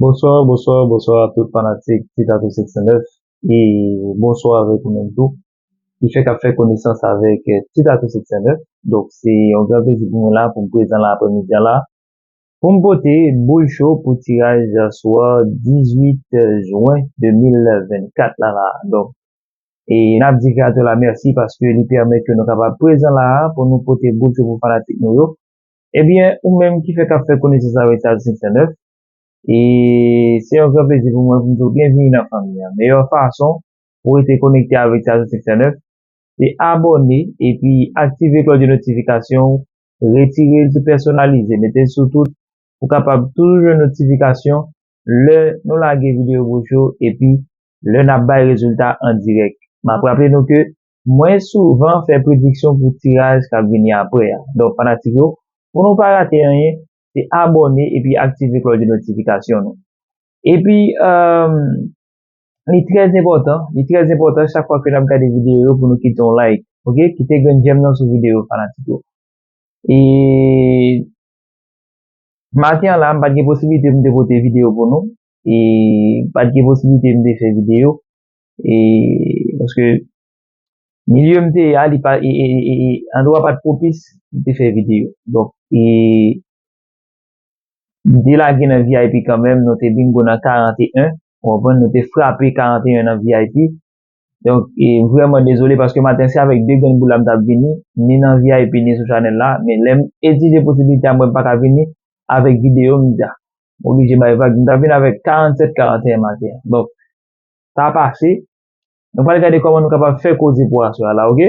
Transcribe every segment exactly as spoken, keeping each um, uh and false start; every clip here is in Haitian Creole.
Bonswa, bonswa, bonswa a tout fanatik Ti Tatou senk san nèf. E bonswa avèk ou menm tou, ki fèk ap fè konesans avèk, eh, Ti Tatou senk san nèf. Donk, se yon gran plezi pou mwen la, pou m prezan la aprèmidi a la, pou m pote boul cho pou tiraj swa dizuit jen de mil vennkat la la. Donk, e n ap di kreyatè la mèsi paske li pèmèt ke nou kapab prezan la a pou nou pote boul cho pou fanatik nou yo. Ebyen, ou menm ki fèk ap fè konesans avèk Ti Tatou senk san nèf, e se yon gran plezi pou mwen pou m di w byenvini nan fanmi an. Meyè fason pou w rete konekte avèk Ti Tatou senk san nèf, se abòne epi aktive klòch de notifikasyon, retire l sou pèsonalize, mete l sou tout, pou w kapab toujou jwenn notifikasyon lè nou lage videyo boul cho epi lè n ap bay rezilta an dirèk. M ap raple nou ke mwen souvan fè prediksyon pou tiraj k ap vini apre a. Donk, fanatik yo, pou nou pa rate anyen, se abòne epi aktive klòch de notifikasyon nou. Epi, eh, li trè enpòtan, li trè enpòtan chak fwa ke n ap gade videyo yo pou nou kite yon like, oke? Kite grenn j'aime nan sou videyo, fanatik yo. E maten an la, m pa t gen posiblite pou m te pote videyo pou nou. E m pa t gen posiblite pou m te fè videyo. E paske milye m te ye a, li pa, e, e, e, e, andwa pa t pwopis pou m te fè videyo. Donk, e, m te lage nan V I P kanmenm, nou te bingo nan karant e en, w konprann, nou te frape karant e en nan V I P. Donk, e, m vrèman dezole paske maten se avèk de grenn boul la m t ap vini, ni nan V I P, ni sou chanèl la, men lè m etidye posiblite a, m wè m pa ka vini avèk videyo, m di, a, m oblije bay vag, m t ap vin avèk karannsèt, karant e en maten an. Donk, sa pase. Nou pral gade kòman nou kapab fè koze pou aswè a la, oke?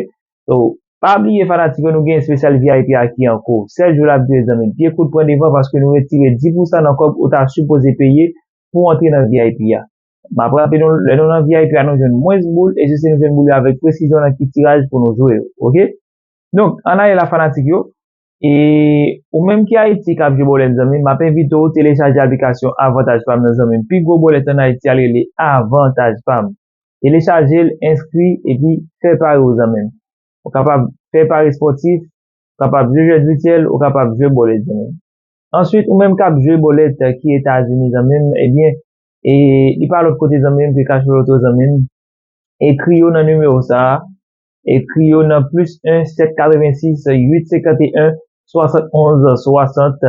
So, pa bliye fanatik yo, nou gen espesyal V I P a ki an kou. Sèt jou l ap dire, zanmi m. Pye kout pran devan paske nou retire dis pousan nan kòb ou ta sipoze peye pou antre nan V I P a. M ap raple nou, lè nou nan V I P a, nou jwenn mwens boul, e se si nou jwenn boul yo avèk presizyon nan ki tiraj pou nou jwe yo, oke? Donk, ann ale la fanatik yo, e ou menm ki Ayiti k ap jwe bòlèt zanmi m, m ap envite w telechaje aplikasyon Avantaj Pam nan zanmi m. Pi gwo bòlèt ann Ayiti a l rele Avantaj Pam. Telechaje l, enskri, epi fè pari w zanmi m. Ou kapab fè pari espòtif, ou kapab jwe jwèt vityèl, ou kapab jwe bòlèt zanmi m. Answit, ou menm k ap jwe bòlèt ki Etazini zanmi m, ebyen, e li pa lòt kote zanmi m ke Cash Flow Lotto zanmi m. Ekri yo nan nimewo sa a, ekri yo nan plis en sèt katrevensis uit senkant e en swasannonz swasant,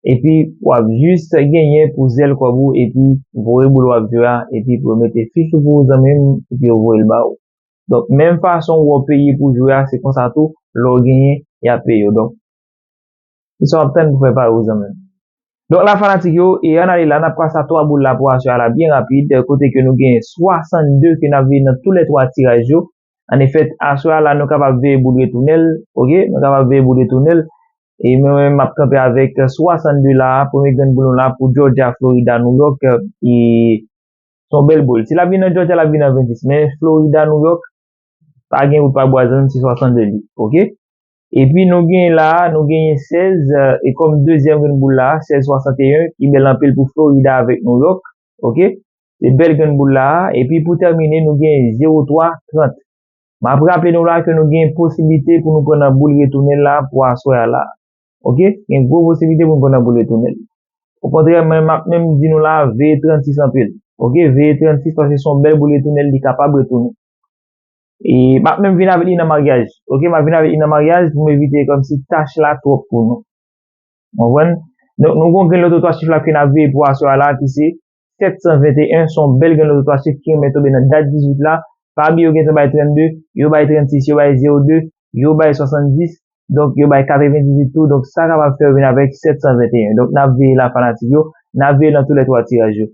epi w ap jis genyen pou zèl kòb ou epi voye boul w ap jwe a, epi pou yo mete fich ou pou ou zanmi m, epi yo voye l ba ou. Donk, menm fason w peye pou jwe a, se konsa tou, lè w genyen, y ap peye w. Donk, se sa w ap tann pou fè pari w zanmi m. Donk la fanatik yo, e ann ale la, n ap pase a twa boul la pou aswè a la byen rapid, kote ke nou gen swasannde ke n ap veye nan tou lè twa tiraj yo. Annefè, aswè a la, nou kapab veye boul retounen l, oke? Nou kapab veye boul retounen l. E mwen menm, m ap kanpe avèk swasannde la, premye grenn boul nou la pou Georgia, Florida, New York, e se yon bèl boul. Si l ap vin nan Georgia, l ap vin nan vennsis, men Florida, New York, pa gen wout pa bwa zanmi m, se swasannde li, oke? Epi nou gen la, nou genyen sèz, e kòm dezyèm grenn boul la, sèz swasannde, ki bèl anpil pou Florida avèk New York, oke? Se bèl grenn boul la, epi pou tèmine, nou gen zewo twa trant. M ap raple nou la ke nou gen posiblite pou nou pran nan boul retounen la pou aswè a la. Oke? Gen gwo posiblite pou nou pran nan boul retounen. Okontrè, mwen, m ap menm di nou la, veye trannsis anpil. Oke? Veye trannsis paske se yon bèl boul retounen, li kapab retounen. E m ap menm vin avèk li nan maryaj. Oke? M ap vin avèk li nan maryaj pou m evite kòmsi tach la twòp pou nou. Konprann? Donk, nou gon grenn loto twa chif la ke n ap veye pou aswè a la, ki se sèt san venteyen, se yon bèl grenn loto twa chif ki renmen tonbe nan dat dizuit la. Pa bliye yo gentan bay trannde, yo bay trannsis, yo bay zewo de, yo bay swasanndis, donk yo bay katrevendizuit tou. Donk, sa kapab fè yo vin avèk sèt san venteyen. Donk, n ap veye la fanatik yo, n ap veye nan tou lè twa tiraj yo.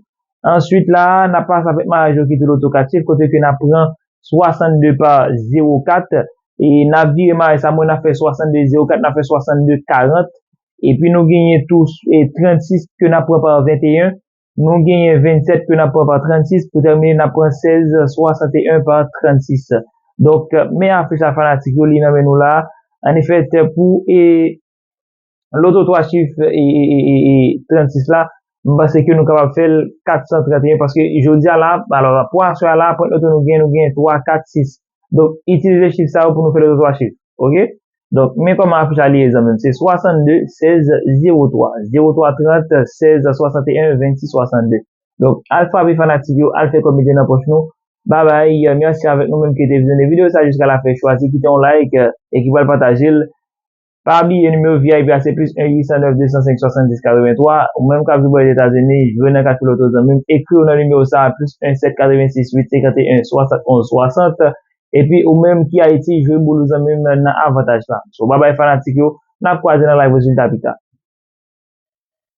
Answit la, n ap pase avèk maryaj yo ki tou loto kat chif, kote ke n ap pran swasannde pa zewo kat, e n ap vire maryaj sa, mwen n ap fè swasannde zewo kat, n ap fè swasannde karant, epi nou genyen tou, e, trannsis ke n ap pran pa venteyen, nou genyen vennsèt ke n ap pran pa trannsis, pou tèmine n ap pran sèz swasanteyen pa trannsis. Donk, men afich la fanatik yo, li nan men nou la. Annefè, pou, e, loto twa chif, e, e, e, e, e, trannsis la, m panse ke nou kapab fè l kat san trannteyen, paske jodi a la, alò, pou aswè a la, pwent loto nou gen, nou gen twa, kat, sis. Donk, itilize chif sa yo pou nou fè loto twa chif. Oke? Donk, men kòman afich la li ye, zanmi m. Se swasannde sèz zewo twa, zewo twa trant sèz swasanteyen vennsis swasannde. Donk, al frape fanatik yo, al fè kòb mete nan pòch nou. Babay, mèsi avèk nou menm ki te vizyone videyo sa jiska lafen. Chwazi kite yon like, e ki pral pataje l. Pa bliye nimewo V I P a se plis en uit san nèf de san senk swasanndis katrevenntwa. Ou menm k ap viv bò Etazini, jwe nan kat piloto, zanmi m, ekri w nan nimewo sa a, plis en sèt katrevensis uit senkanteyen swasantonz swasant. Epi ou menm ki Ayiti, jwe boul ou, zanmi m, nan avantaj la. So, babay fanatik yo, n ap kwaze nan live rezilta pita.